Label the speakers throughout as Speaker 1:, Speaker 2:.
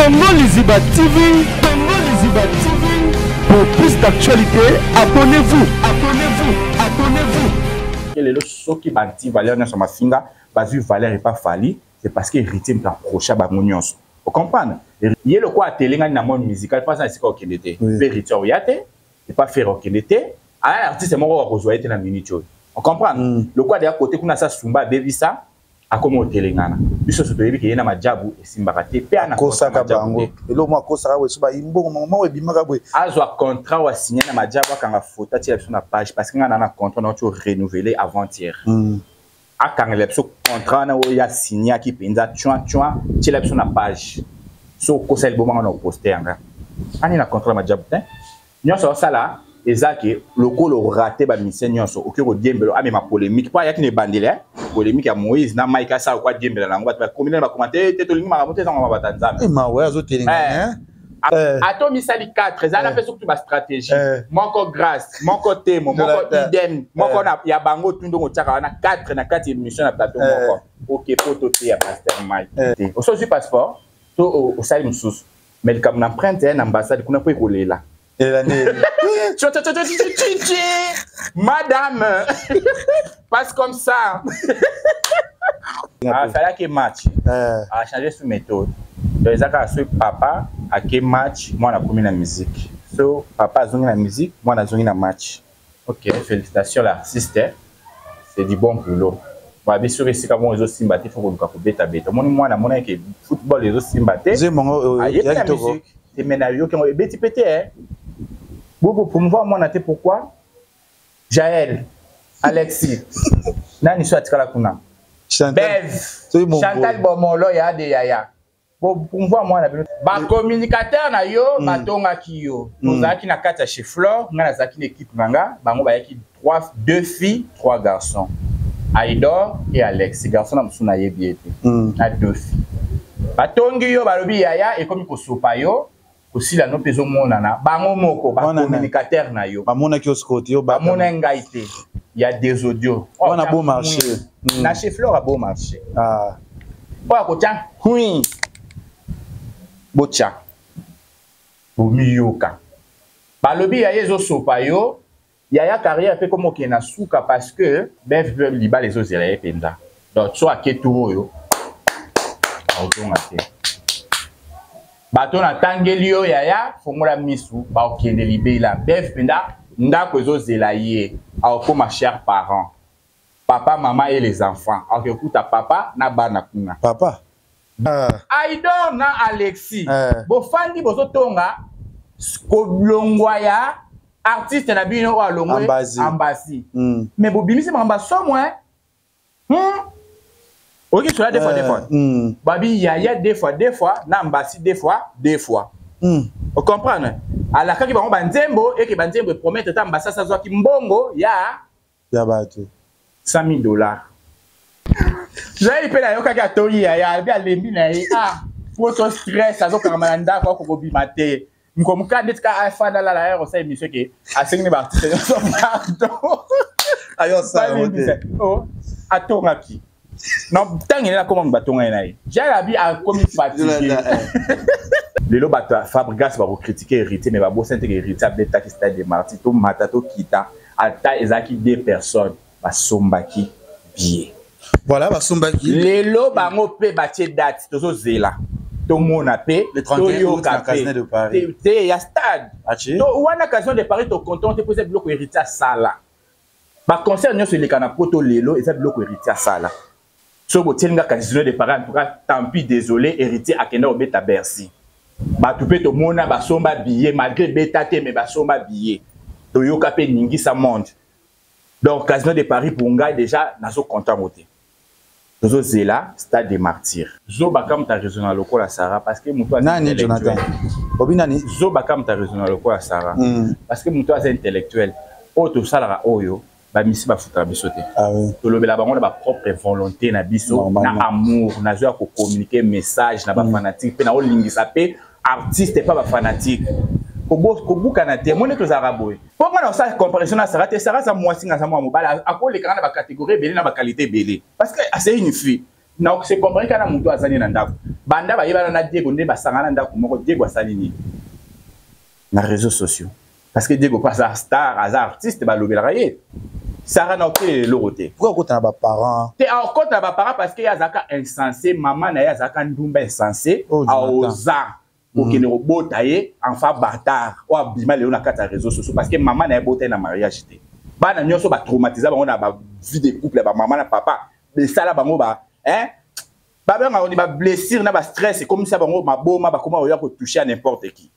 Speaker 1: Congo Liziba TV, Congo Liziba TV. Pour plus d'actualités, abonnez-vous, abonnez-vous, abonnez-vous.
Speaker 2: Lelo soki banti valeur nyonso mafinga bazwi valeur epa Fally, c'est parce que héritier moto approcha bango nyonso. Ocomprendre ye lokola atelengani na monde musical mpo aza na esika okende te, mpe héritier oya te, epa Ferre okende te, aya artiste moko akozwa ye te na minute oyo. Ocomprendre lokola deya kote kuna asa sumba abebisa, akoma otelengana. Biso nyonso toyebi ke ye na majabu esimbaka te, mpe
Speaker 3: akosaka bango eloko moko, akosaka boye so bayimbongo moko ebimaka boye.
Speaker 2: Azwa contrat oyo asigne na majabu, akanga foto, atiela biso na page, parce que ngai na contrat nauti orenouveler avant-hier. Akangela biso contrat wana oyo asignaki mpenza tchouan tchouan, tiela biso na page. So okosa libomanga na oposte yanga ani na contrat na majabu te. Nyonso asala eza ke lokola orate bamise nyonso, okoki kodiembela, amema polémique mpo ayaki na ebandeli polémique ya Moïse na Mike. Asala kwa diembela nango, bato bakomi na bakomante te, tolingi makambo te, ezanga mabata Nzambe.
Speaker 3: Mawe azotelengana.
Speaker 2: Ata misali 4 ezala mpe soki bastratégie moko, grâce moko, temo moko, idem moko ya bango, tu ndongo otiaka wana 4 na kati émission na plateau moko, oke poto te ya pasteur Mike, osozwi passeport to osali mosusu, mais likambo na empreinte na ambassade kuna mpo ekolela. Madame passe comme ça, asalaki match, achange sous méthode. Donc eza kaka soki papa ake match, mwana akomi na musique. So papa azongi na musique, mwana azongi na match. Ok, félicitations l'artiste, c'est du bon boulot. Babi soki esika moko ezosimba te, fo koluka kobetabeta. Omoni mwana amonaki ke football ezosimba te, ayebi na musique te, me nayoki yango ebeti mpe te. Boko promouvoir mwana te. Pourquoi Jael, Alexis, nani so atikala kuna, Bev, Chantal Bomolo ya de yaya, promouvoir mwana bino. Bacommunicateur na yo batongaki yo. Tozalaki na kati ya chez Flore, ngai nazalaki na équipe na nga, bango bayaki trois, deux filles, trois garçons, Aidor et Alex. Garçon na mosusu nayebi ye te, na deux filles. Batongi yo, balobi yaya ekomi kosopa yo, kosila no mpe ezomonana. Bango moko bacommunicateur na yo.
Speaker 3: Bamonaki yo sikoyo yo?
Speaker 2: Bamona ngai te, ya des audios.
Speaker 3: Wana beau marché.
Speaker 2: Na chez Flore, beau marché oyo akotya hui, botya bomiyoka. Balobi yaya ezosopa yo, yaya carrière mpe komo okende na suka, parce que Bev mpe libala ezozela ye mpenza. Donc so ake tour oyo, akozonga te. Bato natangeli yo yaya, fongola misu, baokende libela. Bev mpenza ndako ezozela ye, akokoma cher parent, papa, mama et les enfants. Akokuta papa na bana kuna.
Speaker 3: Papa.
Speaker 2: Aidor na Alexis, bofandi bozotonga kolongwa ya artiste na bino oyo alongwe, Ambasi. Mais bobimisi makambo ya somo. Oyoki sola deux fois deux fois. Babi yaya deux fois deux fois na Ambasi deux fois deux fois. Ocomprendre, alakaki bango banzembo eke banzembo epromettre ta Ambasi azwaki mbongo ya
Speaker 3: ya bato.
Speaker 2: 100 000 $. Jael mpe nayokaki atongi yaya, alobi alembi na ye. Ah, po to stress, azokangama na ndako, akokobima te. Nkomuka ndeti ka afanda lala ya kosala émission ke asengi ne baartiste nyonso pardon. Atongaki non, ntango ene nakoma batonga ye na ye. Jael abi akomi fatigué. Lelo bato ya Fabrigas bakocritiquer Héritier, mais babosani te ke Héritier abetaki Stade de Martyr, tomata tokita, ata ezalaki deux personnes basombaki billet.
Speaker 3: Voilà, basombaki.
Speaker 2: Lelo bango mpe batie date, tozozela tomona mpe toyoka mpe te ya stade wana. Casino de Paris tokonton te, mpo eza biloko Héritier asala. Baconcert nyonso eleka na Poto lelo eza biloko Héritier asala. Soki botieli nga Casino de Paris, en tout cas tant pis, désolé. Héritier akenda kobeta Bercy, bato mpe tomona basomba billet malgré beta te, mais basomba billet, toyoka mpe ningisa monde. Donc Casino de Paris pour ngai déjà nazokonta yango te. Tozozela Stade de Martyr. Zoba moto araisonna lokola Sara, parce que moto
Speaker 3: Nani, Jonathan obi nani?
Speaker 2: Zoba moto araisonna lokola Sara, parce que moto aza intellectuel. Oyo tosalaka oyo bamisi bafutaka biso te. Tolobela bango na bapropre volonté na biso, na amour nazoya kocommuniquer message na bafanatique mpe naolingisa mpe artiste epa bafanatique kobukana te. Moni tozalaka boye mpo nga na kosala comparaison na Sara te. Sara aza mwasi, nga aza mwa mobali. Akolekanga na bacatégorie ebele, na baqualité ebele, parce que c'est une fille. Na se comparer kaka na moto azali na ndako. Banda bayebana na Diego nde basangana ndako moko. Diego asali nini na réseaux sociaux? Parce que Diego mpe aza star, aza artiste, balobelaka ye. Sara na okelela eloko te.
Speaker 3: Pourquoi okota na baparent?
Speaker 2: Te, akota na baparent parce que ye azalaka insensé. Mama na ye azalaka ndumba insensé. Aoza kokende kobota ye enfant bâtard oyo abima lelo na kati ya réseaux sociaux, parce que mama na ye bota ye na mariage te. Bana nyonso batraumatiza bango na bavie de couple ya bamama na papa. Esala bango ba, hein, babengaka ni bablessure na bastress, ekomisa bango maboma, bakoma oya kotouche à n'importe qui.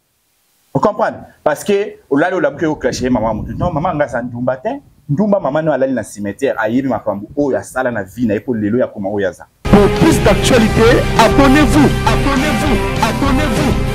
Speaker 2: Ocomprendre? Parce que olali, olamuki, oclashe mama motu. Non, mama nga aza ndumba te. Ndumba mama no alali na cimetière, ayebi makambo oyo asala na vie na ye mpo lelo ya koma oyo aza.
Speaker 1: Pour plus d'actualités, abonnez-vous, abonnez-vous, abonnez-vous.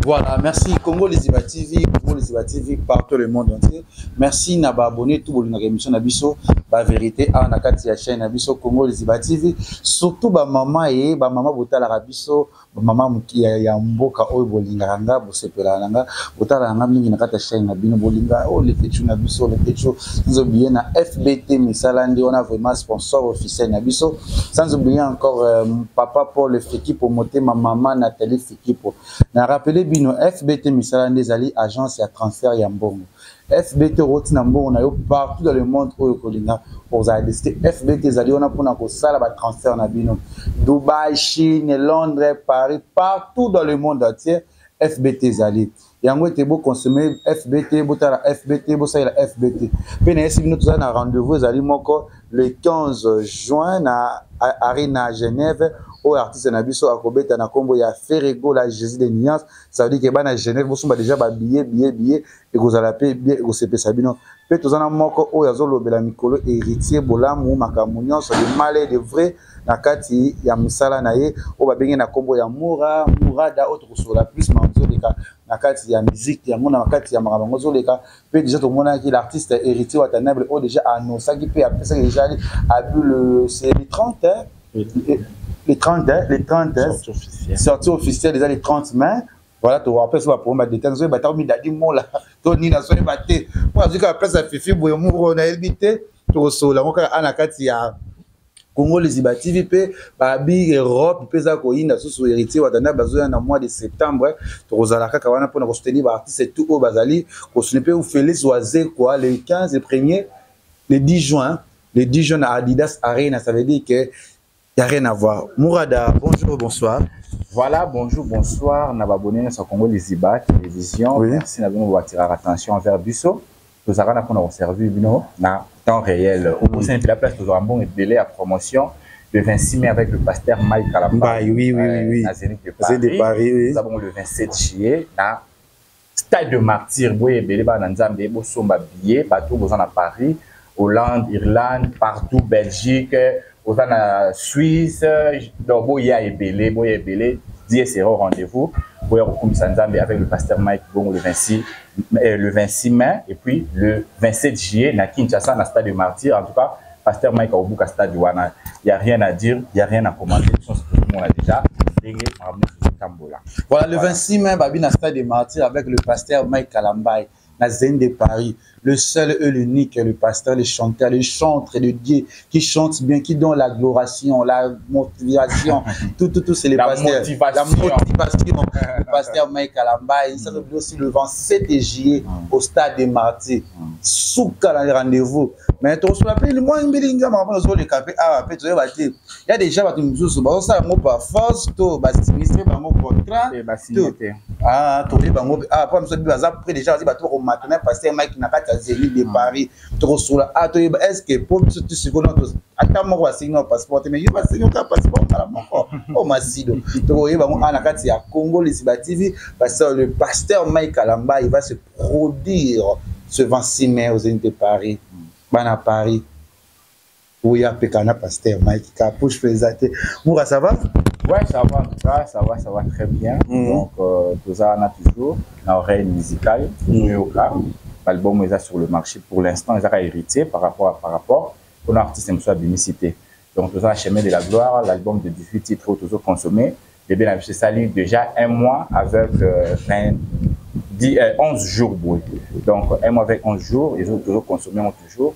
Speaker 3: Voilà, merci Congo Liziba TV, Congo Liziba TV partout le monde entier. Merci na ba abonné tout bolingaka émission na biso, ba vérité a na kati ya chaîne na biso Congo Liziba TV, surtout ba mama et ba mama botalaka biso, ba mama ya mboka oyo bolingaka nga, bosepelaka na nga, botalaka nga mingi na kati ya chaîne na bino, bolinga oyo lekechu na biso, lekechu, sans oublier na FBT misala ndi wana vraiment sponsor officiel na biso, sans oublier encore papa Paul Fikipo motema, mama Nathalie Fikipo. Na rappeler bino FBT misala nde ezali agence ya transfert ya mbongo. FBT okotina mbongo na yo partout dans le monde oyo kolinga, ozala décidé. FBT ezali wana mpona kosala batransfert na bino, Dubai, Chine, Londres, Paris, partout dans le monde entier. FBT ezali yango ete boconsommer FBT, botala FBT, bosalela FBT. Mpe nayesi bino, toza na rendez-vous ezali moko le 15 juin na Arena Genève, oyo artiste na biso akobeta na nkombo ya Ferre Gola, Jésus de Nuance. Ça veut dire que bana Genève, bosomba déjà babillet, billet, billet, ekozala mpe bien, ekosepesa bino. Mpe toza na moko oyo azolobela mikolo, Héritier Bolamu, makambo nyonso de mal et de vrai na kati ya mosala na ye, oyo babenge na nkombo ya Mura Murada, oyo tokosola plus makambo ezoleka na kati ya musique yango, na kati ya makambo yango ezoleka. Mpe déjà tomonaki l'artiste Héritier Watanabe oyo déjà annoncaki mpe apesaki déjà abu le, c'est le 30, hein? Le 30, hein? Le 30, hein?
Speaker 2: Sortie officielle.
Speaker 3: Sortie officielle eza le 30 mai. Voilà, torappelle so baproblème badétail, nazoyeba ta midadi mola to nini, nazoyeba te mpo azwi kaka place ya Fifi boye moko, nayebi te. Tokosola yango kaka na kati ya Congo Liziba TV. Mpe babi Europe mpe eza koyinda susu, Héritier Watanabe bazoya na mois de septembre. Tokozala kaka wana mpona kosoutenir baartiste tout oyo bazali kosoutenir. Mpe Félix Wazekwa le 15, le premier, le 10 juin, le 10 juin na Adidas Arena. Ça veut dire que y a rien à voir. Mourada, bonjour, bonsoir.
Speaker 2: Voilà, bonjour, bonsoir. Na babonné sur Congo Liziba Télévision. Merci na bino attirer attention envers biso. Tozalaka na mpona koservir bino na temps réel. Obosani mpe la place, tozwaka mbongo ebele ya promotion le 26 mai avec le pasteur Mike Kalamba.
Speaker 3: Mbaye, oui.
Speaker 2: Na Zénith de Paris.
Speaker 3: Zénith de Paris, oui.
Speaker 2: Nous avons le 27 juillet na Stade de Martyr. Boye ebele, bana Nzambe, bosomba billet. Bato boza na Paris, Hollande, Irlande, partout, Belgique, oza na Suisse, donc boya ebele, boya ebele. Dieu sera au rendez-vous. Boya kokumisa Nzambe avec le pasteur Mike Bongo le 26, le 26 mai et puis le 27 juillet na Kinshasa na Stade de Martyr. En tout cas, pasteur Mike aobuka stade wana. Il y a rien à dire, il y a rien à commenter. Tout le monde a déjà ndenge makambo nyonso ezotambola.
Speaker 3: Voilà, le 26 mai, babi na Stade de Martyr avec le pasteur Mike Kalambay, na Zénith de Paris. Le seul et l'unique, le pasteur, le chanteur, le chantre de Dieu, qui chante bien, qui donne l'adoration, la motivation, tout, tout, tout, c'est le
Speaker 2: La
Speaker 3: pasteur.
Speaker 2: Motivation.
Speaker 3: La motivation. Le pasteur Mike Kalambay. Ça veut dire aussi le 27 juillet au Stade des Martyrs. Souka dans les rendez-vous. Mais tu reçois appelé, moi, mbilinga, maman, nous le café, ah, peut-être, il y a déjà, bah, nous, nous, ça, moi, par force, tout, bah, sinistre, bah, mon contrat,
Speaker 2: Eh, basigné
Speaker 3: tout.
Speaker 2: Te.
Speaker 3: Ah, toyebi bango. Ah, po biso baza près déjà, bazi bato bakomatana pasteur Mike na kati ya Zénith de Paris. Tokosola, ah, toyeba est ce que po biso ti sikoyo ata moko basengi na passeport te, mais yo basengi oka passeport mbala moko o masido. Tokoyeba bango a na kati ya Congo Lisiba TV. Pasteur, le pasteur Mike Kalamba, il va se produire ce 26 mai au Zénith de Paris. Bana Paris, oya peka na pasteur Mike Kapouche mpenza te. Moura, ça va?
Speaker 2: Ouais, ça va en tout cas, ça va, ça va très bien. Donc, toza na toujours na oreille musicale, tozoyoka. L'album est sur le marché pour l'instant, ils ont hérité par rapport pour l'artiste mosusu abimisi te. Donc, toza na Chemin de la gloire, l'album de 18 titres oyo tozo consommer. Bébé na biso esali déjà un mois avec 20, 10, 11 jours boye. Donc, un mois avec 11 jours, ils ont toujours consommé toujours.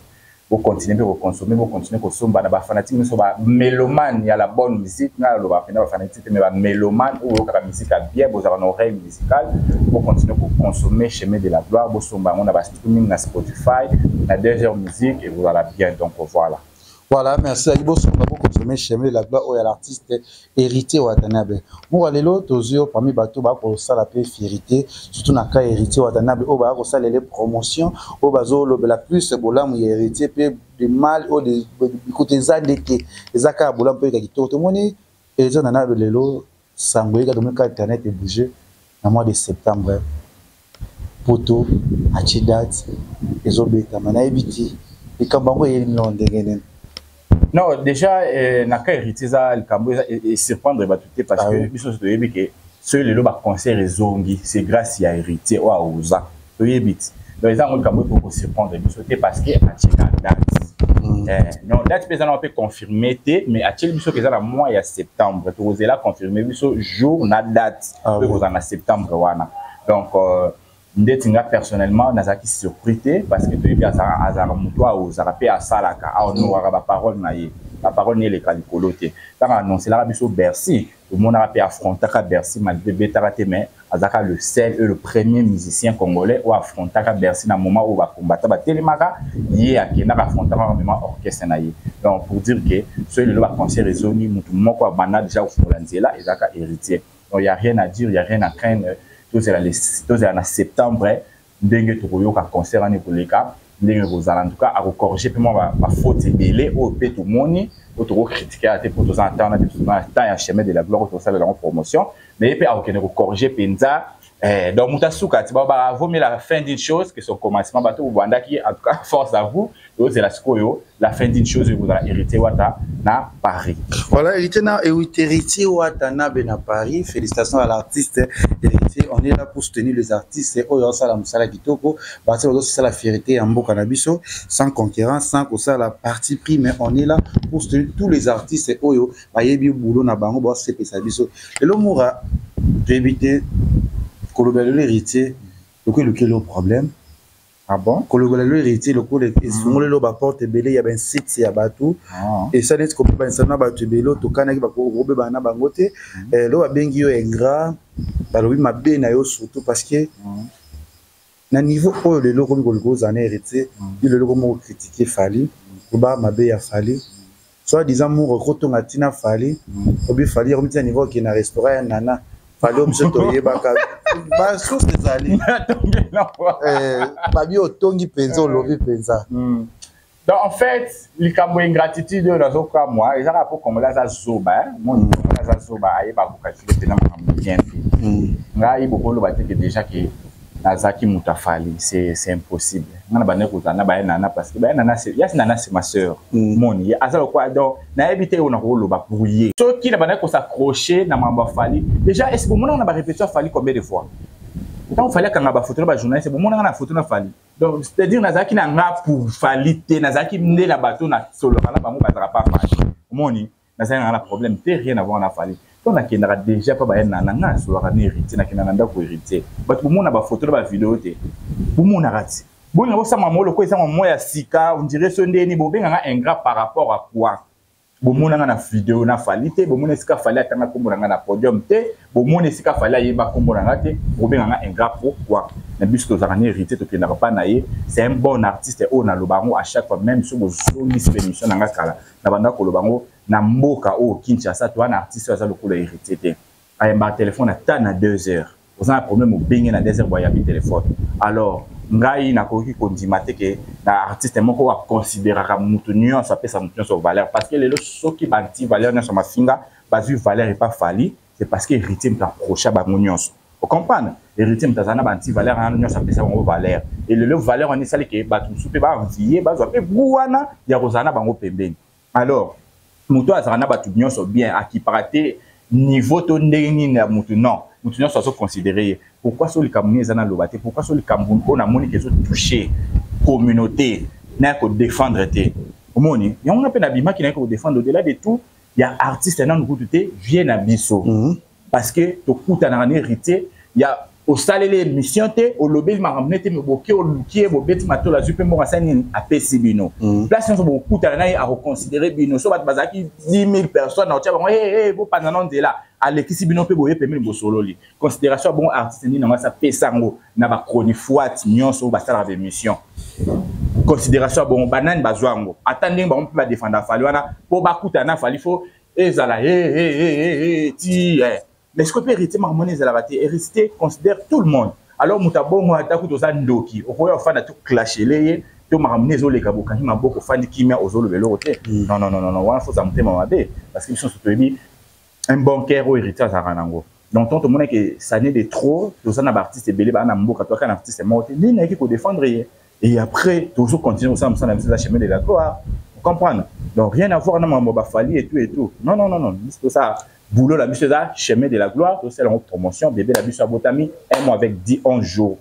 Speaker 2: Bocontinue mpe koconsommer, bocontinue kosomba na bafanatique nyonso, bamélomane ya la bonne musique. Ngai naloba mpenza bafanatique te, mais bamélomane oyo oyokaka musique ya bien, bozalaka na oreille musicale, bocontinue koconsommer Chemin de la gloire. Bosomba yango na bastreaming, na Spotify, na 2 heures musique, ekozala bien. Donc voilà.
Speaker 3: Voilà, merci. Ali bosomba, boconsommer Chemin de la gloire oyo ya l'artiste Héritier Watanabe. Moko lelo tozwi yo parmi bato bakosala mpe fierté, surtout na cas Héritier Watanabe, oyo baya kosalela promotion, oyo bazolobela plus bolamu ya Héritier mpe de mal oyo bikuta eza nde te, eza kaka bolamu mpe eka kitoko. Tomoni Héritier Watanabe lelo, sango eyeka, tomoni kaka internet ebouge na mois de septembre, poto atie date, ezobetama. Nayebi te likambo yango eyeli nino ndenge nini.
Speaker 2: Non, déjà na cas Héritier, eza likambo eza esurprendre bato te, parce que biso nyonso toyebi ke soki lelo baconcert ezongi, c'est grâce ya Héritier oyo aoza. Toyebi ti, donc eza yango likambo ekoki kosurprendre biso te, parce que atieka date. Non, date mpe eza nango mpe confirmé te, mais atieli biso ke eza na mois ya septembre. Tokozela confirme biso jour na date mpe kozala na septembre wana. Donc ndeti nga personnellement nazalaki surpris te, parce que toyebi azalaka motu aozaka mpe asalaka, ahonoraka baparole na ye. Baparole na ye eleka likolo te. Ntango annoncelaka biso Bercy, tomonaka mpe affrontaka Bercy, malgré betaka te, mais azalaka le seul et le premier musicien congolais oyo affrontaka Bercy na moment oyo bakombata batelemaka. Ye akendaka, affrontaka mema orchestre na ye. Donc pour dire que soki lelo baconcert ezongi, motu moko abanda déjà kofungola nzela ezalaka Héritier. Donc y a rien à dire, y a rien à craindre. Tozela na septembre ndenge tokoyoka concert wana ekoleka, ndenge ekozala. En tout cas akocorriger mpe mwa bafaute ebele oyo mpe tomoni, oyo tokocritiquer ya te, mpo toza na temps wana te, toza na temps ya Chemin de la gloire oyo tokosalela yango promotion. Mais ye mpe akokende kocorriger mpenza. Donc moto asuka ti balobaka, vaut mieux la fin d'une chose que son commencement. Bato bobandaki, en tout cas force à vous. Tozela sikoyo la fin d'une chose ekozala Héritier Wata na Paris.
Speaker 3: Voilà, Héritier na Héritier Watanabe na Paris. Félicitations à l'artiste Héritier. On est là pour soutenir les artistes oyo osala mosala kitoko, bato bazosala fierté ya mboka na biso, sans concurrence, sans kosala parti pris, mais on est là pour soutenir tous les artistes oyo bayebi boulot na bango, basepesa biso. Lelo Mura, toyebi te kolobela lelo Héritier lokola elukeli yo problème.
Speaker 2: Ah bon?
Speaker 3: Kolobela lelo Héritier lokola efungoli lelo baporte ebele ya bainsite ya bato, esali neti kobebanisa na bato ebele oyo tokanaki bakobebana na bango te. Lelo babengi yo ingrat, balobi mabe na yo, surtout parce que na niveau oyo lelo okomi koluka ozala na Héritier, yo lelo okomi kocritiquer Fally, loba mabe ya Fally, soit disant Mour okotonga ntina Fally, obi Fally akomi ntina niveau okende na restaurant ya Nana. Fally oyo biso toyebaka, basource ezali babi otongi mpenza, olobi mpenza.
Speaker 2: Donc en fait likambo ingratitude oyo nazokamwa, eza kaka mpo Congolais aza zoba. Moni Congolais aza zoba, ayeba kocalculer mpenza makambo bien te. Ngai bokoloba te ke déjà ke nazalaki moto afali, c'est impossible. Nga na bandaki kozala na baye Nana, parce que baye Nana, yasi Nana c'est ma sœur. Moni aza lokwa, donc nayebi te oyo nakoloba pour ye. Soki na bandaki kos'accrocher na makambo afali déjà, est ce bomonanga na barépétition afali combien de fois? Ntango Fally akanga bafoto na bajournaliste, bomonanga na foto na Fally? Donc c'est à dire nazalaki na nga pour Fally te, nazalaki nde na bato nasololaka na bango, bazalaka pa Fally. Omoni, nazalaki na nga na problème te, rien à voir na Fally. To nakendaka déjà mpa baya Nana, nga nasololaka na Héritier, nakendaka na ndako Héritier. Bato bomona bafoto na bavideo te, bomonaka ti bolinga bosama mo lokola eza mwa ya sika. On dirait so ndeni bobenganga ingrat par rapport à quoi? Bomonanga na video na Fally te, bomona esika Fally atanga nkombo na nga na podium te, bomona esika Fally ayeba nkombo na nga te. Bobenganga ingrat pourquoi? Na biso tozalaka na Héritier, tokendaka mpa na ye. C'est un bon artiste oyo naloba yango à chaque fois, même so bozongisi émission na nga kala, na banda koloba yango. Na mboka oyo Kinshasa, toza na artiste oyo aza lokola Héritier te. Ayembaka telefone ata na 2 heures, oza na problème, obenge na 2 heures, boyambi telefone. Alors ngai nakoki kondima te ke na artiste moko oyo aconsidéraka mutu nyonso, apesa mutu nyonso valeur, parce que lelo soki banti valeur nyonso mafinga bazwi valeur epa Fally, c'est parce que Héritier moto approcha bango nyonso. Ocomprendre, Héritier moto azala na banti valeur wana nyonso, apesa bango valeur. E lelo valeur wana esali ke bato mosusu mpe baenvie, bazwa mpe gu wana ya kozala na bango pembeni. Alors moto azalaka na bato nyonso bien, akipaka te niveau to ndenge nini ya motu. Non, motu nyonso azoconsidérer ye. Pourquoi so likambo nini eza naloba te? Pourquoi so likambo oyo namoni ke ezotouche communauté, naya kodéfendre te? Omoni yango, nga mpe nabimaki, nayaki kodéfendre. Au-delà de tout ya artiste nanu kutu te, vie na biso, parce que tokutanaka na Héritier ya Osaleli émission te, olobeli makambo nete, me boke, oluki ye, bobeti matolo, azwi mpe mbongo, asali nini, apesi bino. Place nyonso bokutana na ye, akoconsidérer bino. So bato bazalaki 10 000 personnes na otia bango, hey, hey, bopanza na nzela, alekisi bino mpe boye pembeni, bosololi. Considération ya bongo, artiste nini yango asapesa yango na bachronifoite nyonso oyo basalaka baémission? Considération ya bongo, banani bazwa yango? Ata ndenge bango mpe badefanda Fally wana, mpo bakutana na Fally, fo ezala ti. Mais ce que mpe Héritier, makambo wana ezalaka te. Héritier considère tout le monde. Alors moto abongo, ata kutu oza ndoki, okoya ofanda to clashele ye to makambo nini ezoleka, bokangi maboko, ofandi kimia, ozoloba eloko te. Non, non, non, non, wana foza motema mabe, parce que biso nyonso toyebi un bon cœur oyo Héritier azalaka nango. Donc tant tomonaki ça n'est de trop, toza na baartiste ebele baa na mboka, toyaka na artiste moko te nini nayaki kodéfendre ye. Et après toujours continuer kosala mosala na biso, eza chemin de la gloire, comprendre. Donc rien à voir na makambo baFally et tout et tout. Non, non, non, non, biso tosala boulot na biso, eza chemin de la gloire, tosala yango promotion. Bébé na biso abotami un mois avec 10 11 jours.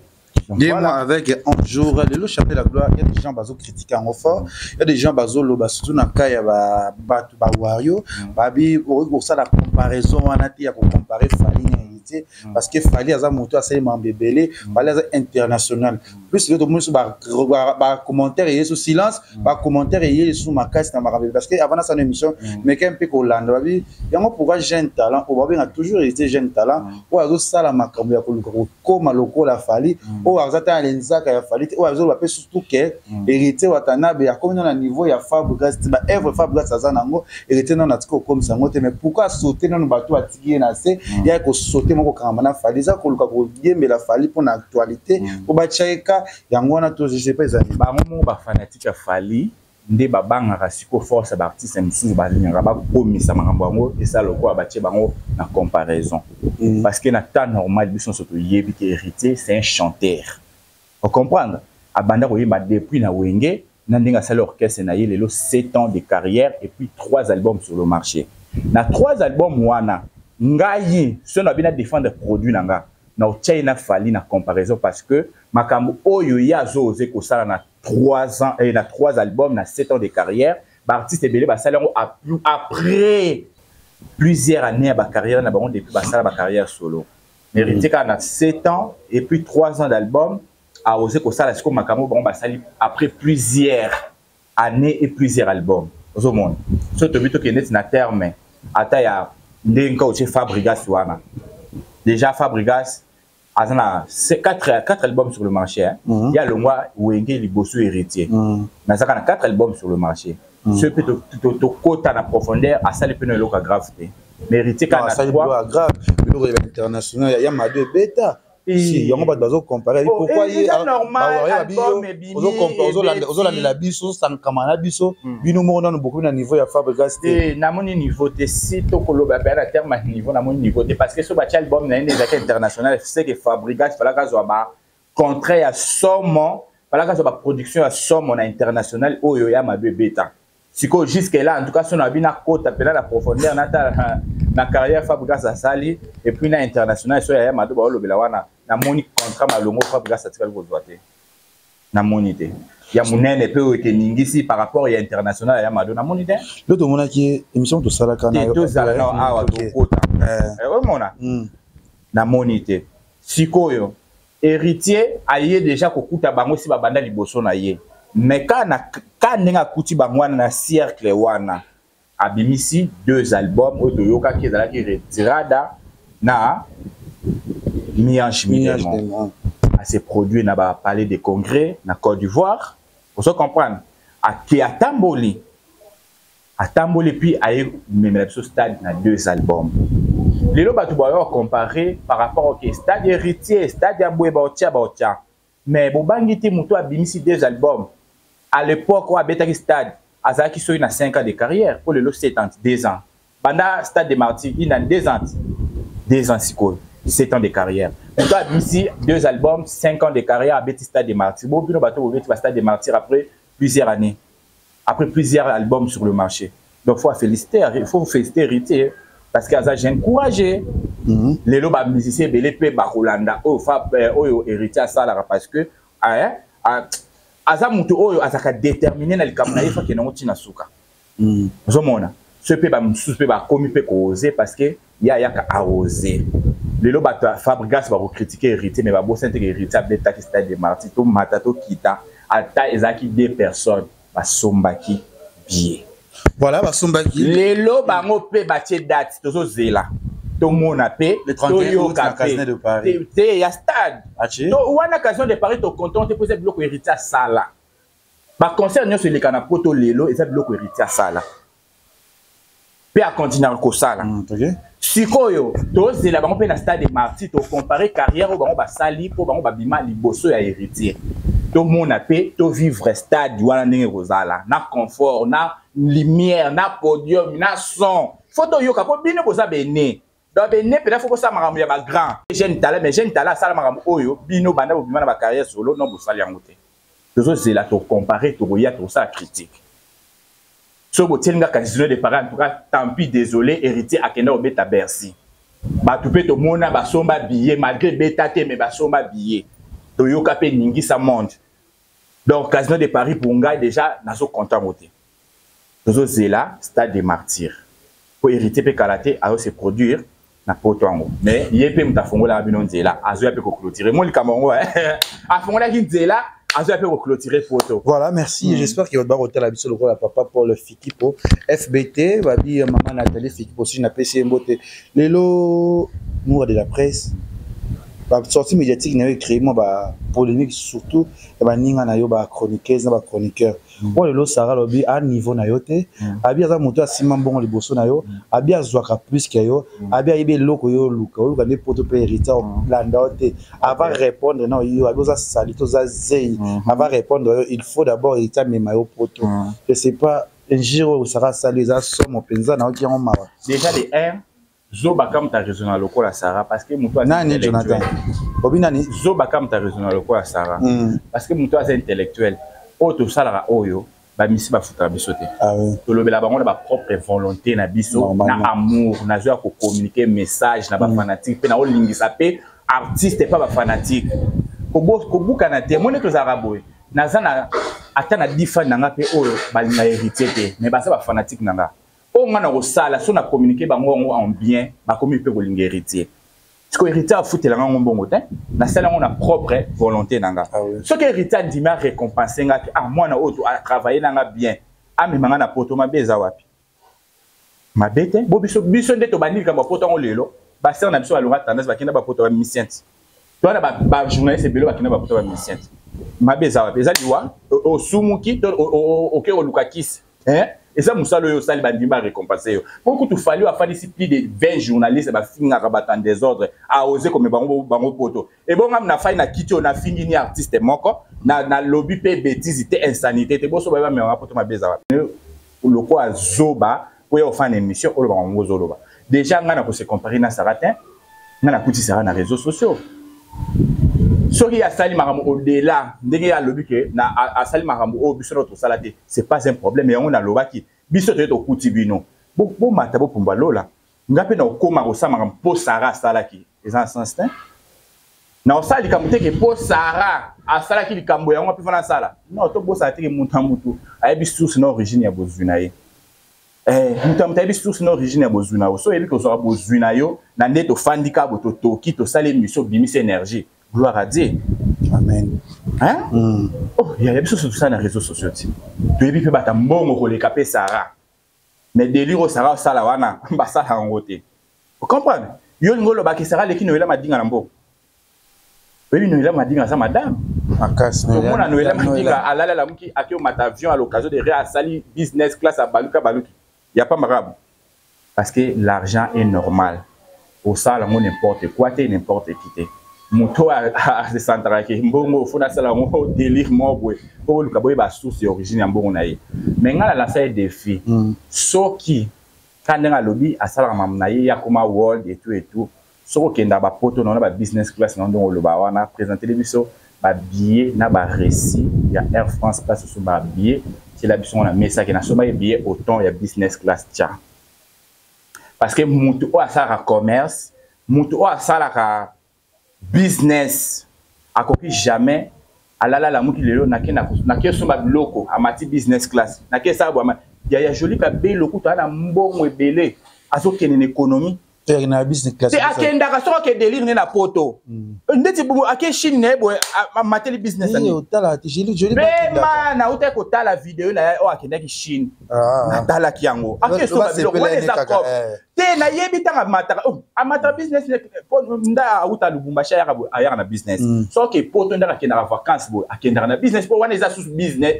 Speaker 3: Donc, voilà. Mois avec 11 jours, lelo chemin de la gloire, il y a des gens bazo critiquer yango fort, il y a des gens bazo loba, surtout na cas ya bato ba wario, babi kosala comparaison wana te, ya kocomparer Fally na Héritier, parce que Fally aza moto asali mambo ebele, Fally aza international plus. Lelo tomoni so bacommentaire eye so silence, bacommentaire eye lisusu makasi na makambo, parce que avant nasala émission, meke mpe kolanda, babi yango pourquoi jeune talent oyo babenga toujours Héritier jeune talent, oyo azosala makambo ya koluka kokóma lokola Fally, oyo aza ta na lenzaka ya Fally te, oyo azoloba mpe surtout ke Héritier Watanabe akomi nano na niveau ya Fabregas te, baœuvre Fabregas aza nango, Héritier nano atiki kokomisa yango te. Mais pourquoi asaute nano bato atiki ye na se, ya kosaute moko kokangama na Fally? Eza koluka koyembela Fally mpo na actualité, mpo batya ye ka yango wana to je sais pas, ezali.
Speaker 2: Bango moko bafanatique ya Fally nde babangaka sikoyo force ya baartiste mosusu, balingaka bakomisa makambo yango esala lokola batie bango na comparaison, parce que na temps normal, biso nyonso toyebi ke Héritier, c'est un chanteur, ocomprendre. Abanda koyemba depuis na Wenge, na ndenge asali orchestre na ye, lelo 7 ans de carrière et puis 3 albums sur le marché. Na 3 albums wana, ngai so na bina défendre produit na nga, na otia ye na Fally na comparaison, parce que makambo oyo ye azoose kosala na 3 ans na 3 albums, na 7 ans de carrière, baartiste ebele basali yango après plusieurs années ya bacarrière na bango, depuis basala bacarrière solo. Héritier kaka na 7 ans et puis 3 ans d'album, aose kosala sikoyo makambo bango basali après plusieurs années et plusieurs albums. Ozomona, so tobi tokende neti na terme ata ya ndenge ka otie Fabregas wana, déjà Fabregas aza na 4 albums sur le marché, hein. Ye alongwa Wenge liboso Héritier, mais azaka na 4 albums sur le marché. Soki mpe tokota na profondeur, asali mpe na eloko ya grave te, mais Héritier kaka
Speaker 3: na 3 grave, biloko ya international ya Mado ebeta. Si yango bato bazocompare,
Speaker 2: pourquoi
Speaker 3: ozolandela biso, osankama na biso, bino moko nano bokomi na niveau ya Fabregas
Speaker 2: te? Namoni niveau te. Si tokoloba mpe na terme ya niveau, namoni niveau te, parce que so batia album na ye nde ezalaki international, c'est que Fabregas falaka azwa bacontrat ya somo, falaka azwa baproduction ya somo na international oyo ya Mado ebeta. Sikoyo jusque là, en tout cas, so na bino akota mpena na profondeur, natala na carrière Fabregas asali et puis na international so ya Mado baolobela wana, namoni contrat malongo Fabregas atikali kozwa te, namoni te ya monene mpe oyo ekeningisi par rapport ya international ya Mado, namoni te.
Speaker 3: Lo tomonaki émission tosalaka.
Speaker 2: Na tozala na awa, tokota omona, namoni te. Sikoyo Héritier aye déjà kokuta bango si babanda liboso na ye, mais ka na ka ndenge akuti bango wana na cercle wana, abimisi deux albums oyo toyokaki, ezalaki Retirada na Mi-ange Mi-démon. Ase produit na bapalais de congrès na Côte d'Ivoire, ozo comprendre, ake atamboli, atamboli, puis aye memela biso stade na deux albums. Lelo bato bayo comparer par rapport, ok, stade Héritier, stade ya boye, baotia baotia, mais bobangi te. Moto abimisi deux albums, à l'époque oyo abetaki stade, azalaki soki na 5 ans de carrière, po lelo 7 ans, 2 ans banda stade de Martyr, ina 2 ans, 2 ans, sikoyo 7 ans de carrière. Moto abimisi deux albums, 5 ans de carrière, abeti stade de Martyr. Bo bino bato bobeti ba stade de Martyr après plusieurs années, après plusieurs albums sur le marché. Donc faut féliciter, il faut féliciter Héritier, parce que aza jeune courageux. Lelo bamusicien ebele mpe bakolanda oyo fa oyo Héritier asalaka, parce que aza moto oyo azalaka déterminé na likambo na ye, fakende yango ntina suka. Ozomona, Soki mpe bamosusu mpe bakomi mpe koose, parce que ye ayaka aose. Lelo bato ya Fabrigas bakocritiquer Héritier, mais babosani te que Héritier abetaki Stade de Martyr. Tomata, tokita, ata ezalaki deux personnes basombaki billet.
Speaker 3: Voilà, basombaki.
Speaker 2: Lelo bango mpe batie date, tozozela, tomona mpe.
Speaker 3: Toyoka
Speaker 2: mpe te ya stade wana, Casino de Paris. Tocontent te mpo eza biloko Héritier asala. Baconcert nyonso eleka na Poto lelo eza biloko Héritier asala mpe akontinuaka kosala. Sikoyo tozela bango mpe na Stade de Martyr, tocomparer carrière oyo bango basali, mpo bango babima liboso ya Héritier. Tomona mpe, tovivre stade wana ndenge kozala na confort, na lumière, na podium, na son. Faut toyoka, mpo bino boza bene. Donc bene mpenza, faut kosala makambo ya bagrand jeune talent. Mais jeune talent asala makambo oyo bino banda bobima na bacarrière solo, non, bosali yango te. Tozozela, tocomparer, tokoya, tokosala critique. Soki botieli nga Casino de Paris, en tout cas tant pis, désolé. Héritier akenda kobeta Bercy, bato mpe tomona basomba billet malgré beta te, mais basomba billet. Toyoka mpe ningisa monde. Donc Casino de Paris, pour ngai déjà nazokonta yango te. Tozozela Stade de Martyr, po Héritier mpe kala te azo se produire na Poto yango. Mais ye mpe moto afongolaka bino nzela, azoya mpe koclôturer mo likambo yango. Afongolaki nzela, azoya mpe koclôturer Poto.
Speaker 3: Voilà, merci. J'espère que bakotala biso lokola papa Paul Fikipo FBT, babi mama Nathalie Fikipo. Si napesi ye mbote lelo, mour de la presse, basortie médiatique na yo ecréé mwa bapolémique, surtout ya baninga na yo, bachroniqueuse na bachroniqueur. Oyo lelo Sara alobi a niveau na yo te, abi aza moto asimba mbongo liboso na yo, abi azwaka plus que yo, abi ayebi eloko yo oluka, oluka nde Poto mpe Héritier olanda yo te. Avant répondre na yo, abi oza sali to oza zei. Avant répondre yo, il faut d'abord Héritier amema yo Poto. Je sais pas, injure oyo Sara asali eza somo mpenza, nayoki yango mawa.
Speaker 2: Déjà de 1, zobaka moto araisonna lokola Sara, parce que moto
Speaker 3: Nani, Jonathan obi nani?
Speaker 2: Zobaka moto araisonna lokola Sara, parce que moto aza intellectuel. Oyo tosalaka, oyo bamisi bafutaka biso te, tolobela bango na bapropre volonté na biso, na amour. Nazoya kocommuniquer message na bafanatique mpe naolingisa mpe artiste mpe bafanatique kobukana te. Moni, tozalaka boye, naza na ata na 10 fan na nga mpe oyo balinga Héritier te, mais baza bafanatique na nga. Oyo nga na kosala so na communiquer bango yango en bien, bakomi mpe kolinga Héritier. Sikoyo Héritier afutelanga yango mbongo te, nasala yango na propre volonté na nga. Soki Héritier andimi arécompense nga te, ah, mwana oyo atravaille na nga bien, amema nga na Poto, mabe eza wapi? Mabe te. Bo biso, biso nde tobandi likambo ya Poto yango. Lelo basere na biso balonga tendance, bakenda bapoto, bamusicien ti to wana, bajournaliste ebele bakenda bapoto, bamusicien ti. Mabe eza wapi? Eza liwa osumuki to oke koluka kisi? Eza mosala oyo osali, bandimi barécompense yo. Mpo kutu Fally afandisi plus de 20 journalistes, bafingaka bato en désordre, aose kome bango, bango Poto. Ebongami na fai na kiti oyo nafingi ni artiste moko, nalobi mpe bétise te, insanité te. Boso baye bamemaka Poto, mabe eza wapi? Lokola zoba oyo ofanda émission, olobaka yango, ozoloba déjà ngai nakose comparer na Sara te. Ngai nakuti Sara na réseaux sociaux. Soki asali makambo au-delà ndenge ye alobi ke na asali makambo oyo biso na tosala te, c'est pas un problème. Yango nalobaki, biso toye tokuti bino, bomata, bopumba lola. Nga mpe na okóma kosala makambo mpo Sara asalaki, eza na sens te. Na osala likambo te ke mpo Sara asalaki likambo yango mpe fana asala. Non, tobosana te ke moto ya motu ayebi source na origine ya bozwi na ye. Moto ya moto ayebi source na origine ya bozwi na yo. So oyebi kozwaka bozwi na yo na nde tofandi kaka bo, totoki, tosali émission, obimisi énergie, gloire à Dieu.
Speaker 3: Amen.
Speaker 2: Hein? Oh, ya biso so tosala na réseaux sociaux ti toyebi mpe bata mbongo koleka mpe Sara, mais délire oyo Sara osala wana, basala yango te. Ocomprendre? Yo olingi olobaki Sara aleki Noela Madinga na mbongo. Oyebi Noela Madinga aza madame.
Speaker 3: Makasi.
Speaker 2: Omona Noela Madinga alali, alamuki, ake omata avion à l'occasion de rien, asali business class, abaluki, abaluki ya pas marabu, parce que l'argent est normal. Osala yango n'importe quoi te, n'importe qui te. Moto asesantaka ke mbongo fo nasala yango délire moko boye, mpo boluka boyeba source ya origine ya mbongo na ye. Mais ngai nalasa ye défi. Soki ka ndenge alobi asalaka mamu na ye, ya koma world et tout et tout, soki okendaka bapoto na wana, ba business class na ndenge oloba wana, présentele biso babillet na bareçu ya Air France, place osomba babillet. Tiela biso ngo na mesaki, nasombaki billet autant ya business class tia, parce que mutu oyo asalaka commerce, mutu oyo asalaka business, akoki jamais alala, alamuki lelo, nake osomba biloko, amati business class, nake esala bwama. Yaya Joli Kabelo kutu aza na mbongo ebele, azokende na économie.
Speaker 3: Na business class.
Speaker 2: Te, akendaka soki ake délire ne na poto. Ndeti ake Chine na ye boye, amateli business.
Speaker 3: Otala Joli Joli.
Speaker 2: Pema, nautaki kotala video na ye oyo akendaki Chine. Natalaki yango, ake soba biloko wana, eza cop te. Nayebi ntango amataka, amataka business nda auta Lubumbashi, ayaka boye, ayaka na business. Soki poto ndaka akendaka vacance boye, akendaka na business, mpo wana eza susu business,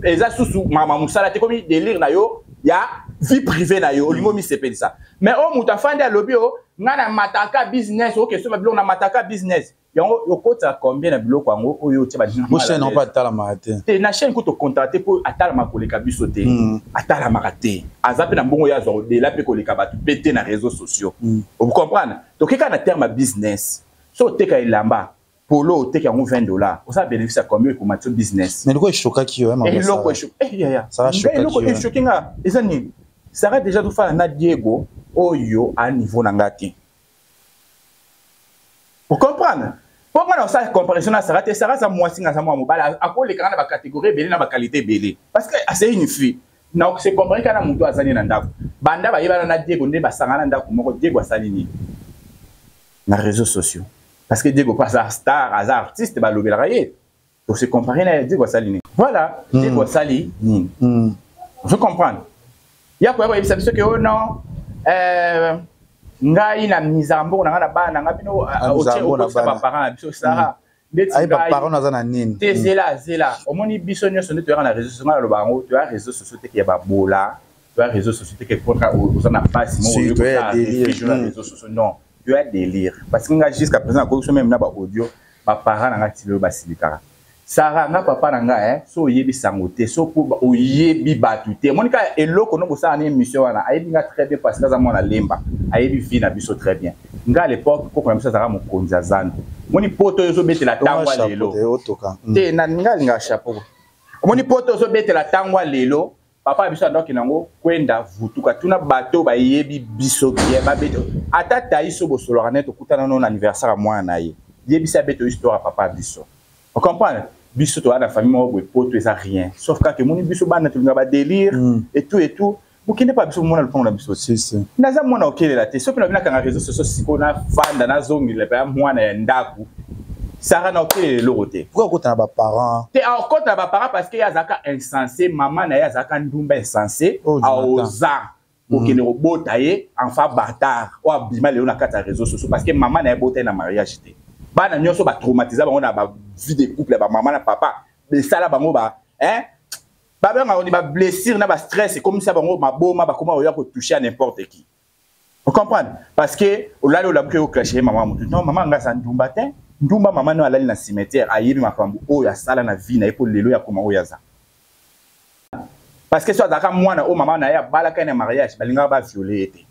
Speaker 2: eza susu mama mosala te, komi délire na yo ya vie privée na yo, olingi omisepelisa. Mais oyo moto afandi alobi o ngai na mataka business, okesomba biloko na mataka business yango, okotaka combien na biloko yango oyo otia?
Speaker 3: Chaîne mpo atalamaka te.
Speaker 2: Te, na chaîne kutu okontaka te, mpo atalamaka koleka biso te. Atalamaka te, aza mpe na mbongo oyo azwa odela mpe koleka bato mpe te na réseaux sociaux. Ocomprendre? Tokeka na terme ya business, so oteka elamba polo, oteka yango 20 $, osala bénéfice ya combien? Ekomati business.
Speaker 3: Mais eloko eshokaki yo?
Speaker 2: Eloko yaya, eloko eshoki nga eza nini? Sara déjà tofala na Diego oyo a niveau na nga te. Ocomprendre? Mpo nga na osala comparaison na Sara te. Sara aza mwasi, nga aza mwa mobali, akolekanga na bacatégorie ebele, na baqualité ebele, parce que c'est une fille. Na se comparer kaka na moto aza nini na ndako. Banda bayebana na Diego nde basangana na ndako moko, Diego asali nini na réseaux sociaux? Parce que Diego mpe aza star, aza artiste, balobelaka ye. To se comparer na Diego asali nini? Voilà. Diego asali nini? Je comprendre ya koya koyebisa biso ke o oh non, ngai na mizaka mbongo na ngai na bana na ngai, bino okotisa baparent na biso. Sara,
Speaker 3: ndeti baparent naza na nini?
Speaker 2: Te, zela, zela. Omoni, biso nyonso nde toyaka na réseau sociaux. Ngai naloba yango, toya réseau sociaux teke ya babola, toya réseau sociaux teke mpoka oza na mpasi moko na réseau sociaux. Non, toya délire, parce que ngai jusqu'à présent nakoki so même na baaudio, baparent na ngai ti lelo basilikaka. Sara, nga papa na ngai, so oyebi sango te, so po oyebi bato te, omoni kaka eloko no bosala na émission wana. Ayebi nga très bien, parce que aza mwana Lemba, ayebi vie na biso très bien. Nga à l'époque, koko na biso azalaka mokonzi ya zando. Omoni poto oyo ozobetela ntango ya lelo te, na nga alingaka chapeau. Omoni poto ozobetela ntango ya lelo, papa na biso andoki nango kwenda vutuka. Tuna bato bayebi biso bien, babeta ata tai so bosololaka nde tokutana no na anniversaire ya mwana na ye, yebisa abeto histoire ya papa ya biso. Ocomprendre? Biso toza na famille moko boye, poto eza rien sauf kaka emoni biso bana tolinga badélire et tout et tout. Bokende mpa biso, bomona lopango na biso. Naza mwana okelela te. Soki na bino akanga réseau sociaux sikoyo, nafanda nazongela mpe ya mwana ya ndako. Sara, na okelela eloko te.
Speaker 3: Pourquoi okota na baparent?
Speaker 2: Te, akota na baparent parce que ye azalaka insensé. Mama na ye azalaka ndumba insensé, aoza kokende kobota ye enfant bâtard oyo abima lelo na kati ya réseau sociaux, parce que mama na ye bota ye na mariage te. Bana nyonso batraumatiza bango na bavie de couple ya bamama na papa, esala bango ba, hein, babengaka ni bablessure na bastress, ekomisa bango maboma, bakoma oya kotouche à n'importe qui. Ocomprendre? Parce que olali, olamuki, oclashe mama motu. Non, mama nga aza ndumba te. Ndumba mama no alali na cimetière, ayebi makambo oyo asala na vie na ye mpo lelo ya koma oyo aza, parce que so azalaka mwana oyo mama na ye abalaka ye na mariage, balingaka baviole ye te.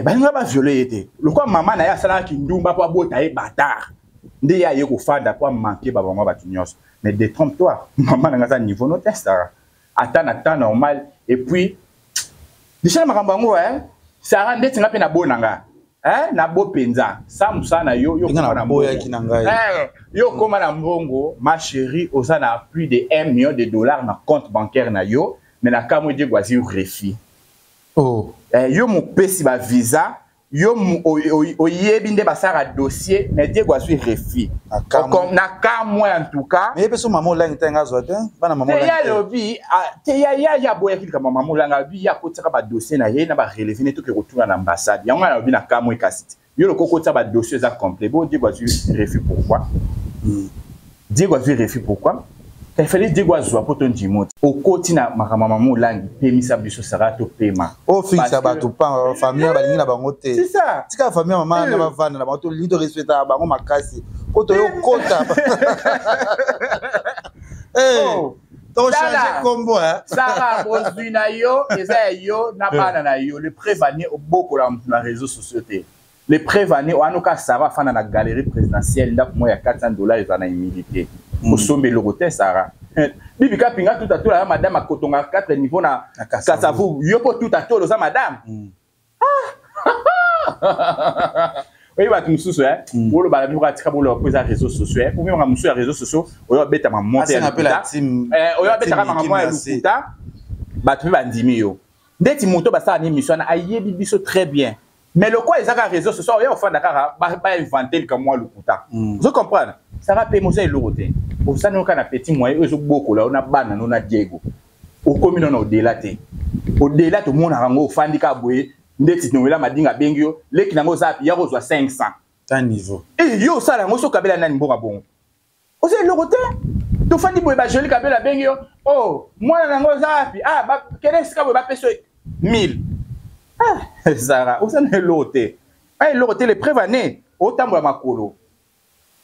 Speaker 2: Balingaka baviole ye te. Lokola mama na ye asalaka kindumba mpo abota ye bâtard, nde ye aye kofanda mpo amanke babama bato nyonso. Mais détrompe toi, mama na nga aza niveau no te, Sara, ata na temps normal. Et puis déjà na makambo yango, Sara, ndeti nga mpe nabo na nga, nabo mpenza sa mosala na yo. Yo okóma na mbongo, ma chérie, oza na plus de 1 million de dollars na compte bancaire na yo, mais na kamwe Diego azwi refus.
Speaker 3: Oh.
Speaker 2: Yo mopesi bavisa, yo oyebi nde basalaka dossier, mais Diego azwi refus na kamwe en tout cas.
Speaker 3: Mais ye mpe so mama Olangi ntango azwa te bana mama.
Speaker 2: Te, ye alobi te, ya ya aboyaki likambo mama Olangi. Alobi ye akotiaka badossier na ye na barelevé ne, toke kotuna na ambassade yango. Alobi na kamwe, kasi te, yo loko okotia badossier eza complet bo Diego azwi refus pourquoi? Diego azwi refus pourquoi? Il fallait Diego azwa mpo tondimo te. Okoti na makambo ya mama Olangi, pemisa biso, Sara, topema.
Speaker 3: Ofingisa bato pa famille balingi na bango te.
Speaker 2: C'est ça.
Speaker 3: Tika famille mama na bavanda na bango, tolingi torespectaka bango makasi po toyo kota tochange kombo.
Speaker 2: Sara, bozwi na yo eza ya yo na bana na yo. Le prévanie obokola motu na réseau sociaux te. Le prévanie wana oka Sara afanda na galerie présidentielle, ndako moko ya 400 $ eza na humilité. Osomba eloko te, Sara. Bibi Kapinga tuta tola ya madame akotonga 4 niveau na Kasavu. Yo mpo tuta tola oza madame. Oyebi bato mosusu olobala bino kaka, tika boloba mpo eza réseau sociaux. Omemaka mosusu ya réseau sociaux oyo abetama monte ya lokuta, oyo abetaka makambo ya lokuta. Bato mpe bandimi yo. Ndeti moto basala ni émission wana ayebi biso très bien. Mais lokola eza kaka réseau social, oya ofanda kaka bainvente likambo mwa lokuta. Ozo comprendre? Sara mpe moza eloko te. Osani oka na petit moyen oyo ezobokola yo na bana no na Diego. Okomi nano odela te. Odela tomonaka yango ofandi kaka boye ndeti Noela Madinga abengi yo leki nango oza ya kozwa 500.
Speaker 3: Ta niveau.
Speaker 2: Eh yo osala yango soki kabela nani mboka bongo. Oza eloko te. Tofandi boye ba Jolie Kabela abengi yo oh mwana nango oza wapi? Ah ba kende esika boye bapesa yo 1000. Ah Zara oza na eloko te. Ah eloko te le preuve année otambola makolo.